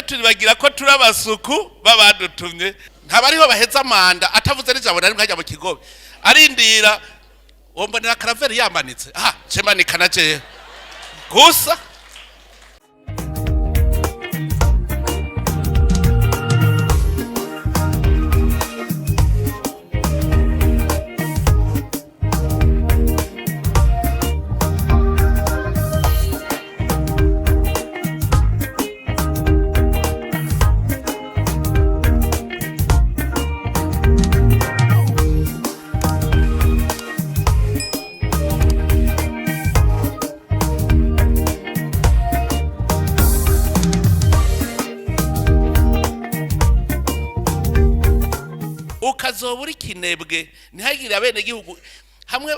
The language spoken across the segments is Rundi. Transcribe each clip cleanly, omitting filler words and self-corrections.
Twe turibagira ko turi abasuku babadutumye. Ntabariho baheza manda atavuze n'ijambo na rimwe, hajya mu kigobe arindira uwo mbonera karaveri yamanitse, aha cemanika na jewe gusa. Ukazoba uri kinebwe, ntihagire abenegihugu hamwe,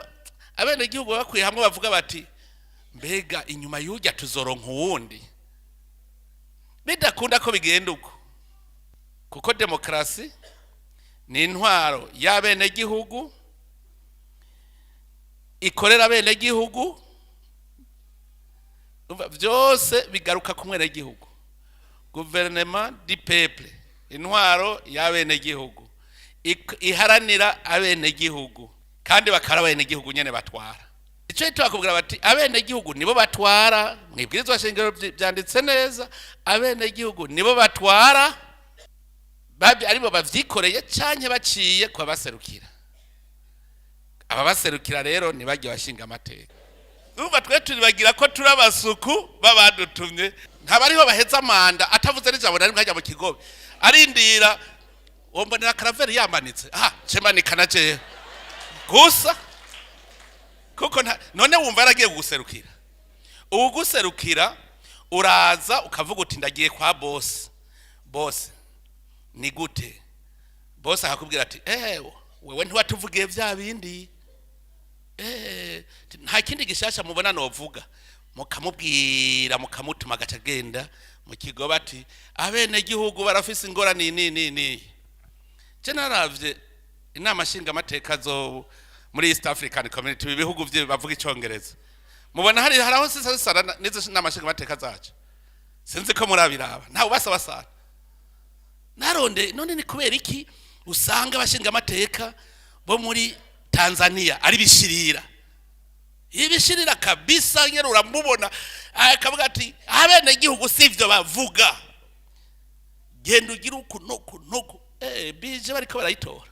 abenegihugu bakwiye hamwe bavuga bati: "Mbega inyuma y'ujya tuzoronka uwundi?" Bidakunda ko bigenda uko, kuko demokarasi ni intwaro y'abenegihugu ikorera abenegihugu. Byose bigaruka ku mwenegihugu. Gouvernement du peuple, intwaro y'abenegihugu iharanira abenegihugu, kandi bakaba abenegihugu nyene batwara. Icyo gituma bakubwira bati abenegihugu nibo batwara. Mwibwirizwa shingiro byanditse neza, abenegihugu nibo batwara, aribo bavyikoreye canke baciye kubabaserukira. Ababaserukira rero ntibajye bashinga amateka. Urumva, twe turibagira ko turi abasuku babadutumye. Ntabariho baheza manda atavuze n'ijambo na rimwe, hajya mu kigobe arindira uwo mbonera karaveri yamanitse, aha cemanika na jewe gusa. Kuko none wumva yaragiye kuguserukira? Uwuguserukira uraza ukavuga uti: "Ndagiye kwa bosi. Bosi, ni gute?" Bosi akakubwira ati: "Wewe ntiwatuvugiye vya bindi? Nta kindi gishasha mubona novuga?" Mukamubwira, mukamutuma, agaca agenda mu kigobe ati: "Abenegihugu barafise ingorane ni ni ni." Je naravye inama nshingamateka zo muri East African Community, ibi bihugu vye bavuga Icongereza, mubona hari aho sisa zisana n'izo nama nshingamateka zacu. Sinzi ko murabiraba, ntawe basa basana. Naronde none ni kubera iki usanga abashingamateka bo muri Tanzania ari bishirira, ibishirira kabisa nyene? Uramubona akavuga ati: "Abenegihugu sivyo bavuga, genda ugire uku nuku nuku." Bije bariko barayitora,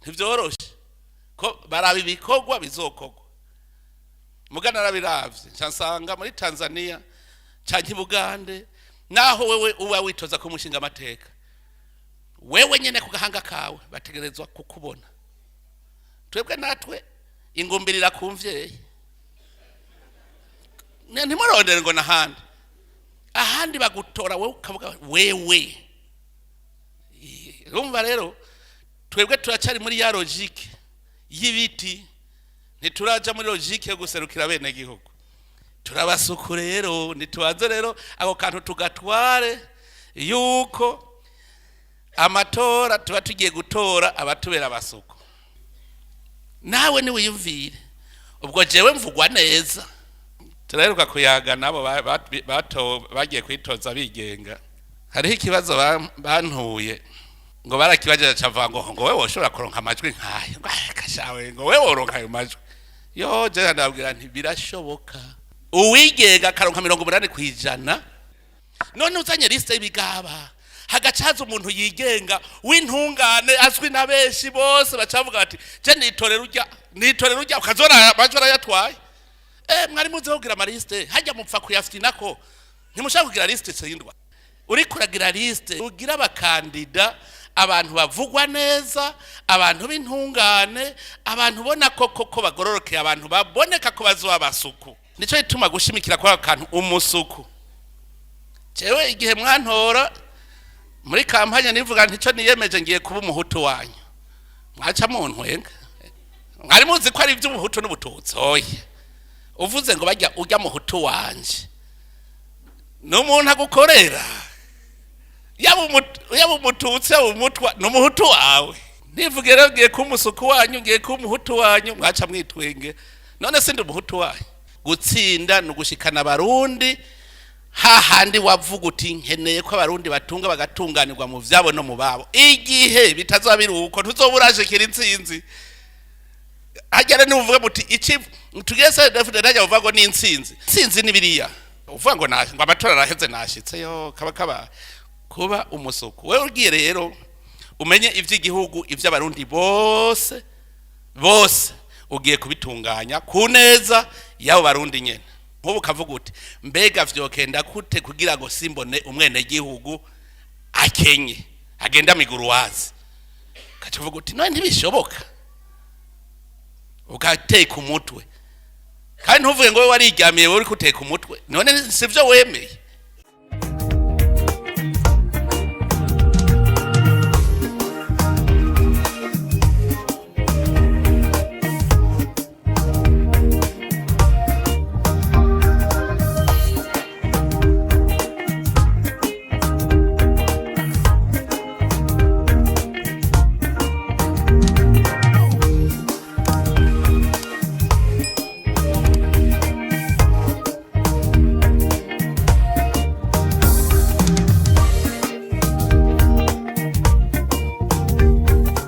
ntivyoroshe ko baraba ibikorwa bizokorwa. Muga narabiravye, nca nsanga muri Tanzania canke i Bugande, naho wewe uba witoza ko umushinga amateka, wewe nyene ku gahanga kawe bategerezwa kukubona. Twebwe natwe ingumbirira ku mvyeyi. Ntimurondere ngo nahandi, ahandi bagutora wewe ukavuga wewe. Urumva rero, twebwe turacari muri ya logique y'ibiti, ntituraja muri logique yo guserukira bene gihugu. Turabasuku rero, ntitubanze rero ako kantu tugatware yuko amatora tuba tugiye gutora abatubera abasuku. Nawe niwiyumvire ubwo jewe mvugwa neza. Turaheruka kuyaga nabo bagiye kwitoza bigenga. Hariho ikibazo bantuye ngo barakibajeje, cavuga ngo wewe woshobora kuronka amajwi nkayo, ngo: "Ah, kashawe," ngo wewe woronka ayo majwi yo. Je ndababwira nti birashoboka, uwigenga akaronka 80%. None uzanye liste y'ibigaba, hagacaza umuntu yigenga w'intungane azwi na benshi, bose bacavuga bati: "Je nitorera ujya, nitorera ujya," ukazora amajwi arayatwaye. Mwari muzi kugira amaliste hajya mupfa kuyafinako, ntimushaka kugira liste tsindwa. Uriko uragira liste, ugira abakandida abantu bavugwa neza, abantu b'intungane, abantu ubona ko koko bagororokeye, abantu baboneka ko bazoba abasuku. Nico gituma gushimikira kuri ako kantu umusuku. Jewe igihe mwantora muri campagne, nivuga ntico niyemeje: ngiye kuba umuhutu wanyu. Mwaca muntwenga, mwari muzi ko ari iby'ubuhutu n'ubututsi. Oya, uvuze ngo bajya ujya muhutu wanje, ni umuntu agukorera, yaba umututsi, yaba umutwa, ni umuhutu wawe. Nivuge rero ngiye kuba umusuku wanyu, ngiye kuba umuhutu wanyu, mwaca mwitwenge. None sindi umuhutu wanyu? Gutsinda ni ugushikana abarundi. Hahandi wavuga uti: "Nkeneye ko Abarundi batunga, bagatunganirwa mu vyabo no mu babo." Igihe bitazoba biri uko, ntuzoba urashikira intsinzi. Hajya rero nimuvuge muti iki tugeze CNDD-FDD, ntajya uvuga ngo ni intsinzi. Intsinzi ni biriya uvuga ngo ngo amatora araheze, nashitse yo kaba kaba kuba umusuku. Wewe ugiye rero umenye ivy'igihugu, ivy'Abarundi bose bose, ugiye kubitunganya ku neza y'abo Barundi nyene. Nk'ubu ukavuga uti: "Mbega vyokenda gute kugira ngo simbone umwenegihugu akenye agenda miguruwazi?" Ukaca uvuga uti: "None ntibishoboka." Ugateka umutwe, kandi ntuvuge ngo wowe wariryamiye, wowe uri kuteka umutwe. None sivyo wemeye?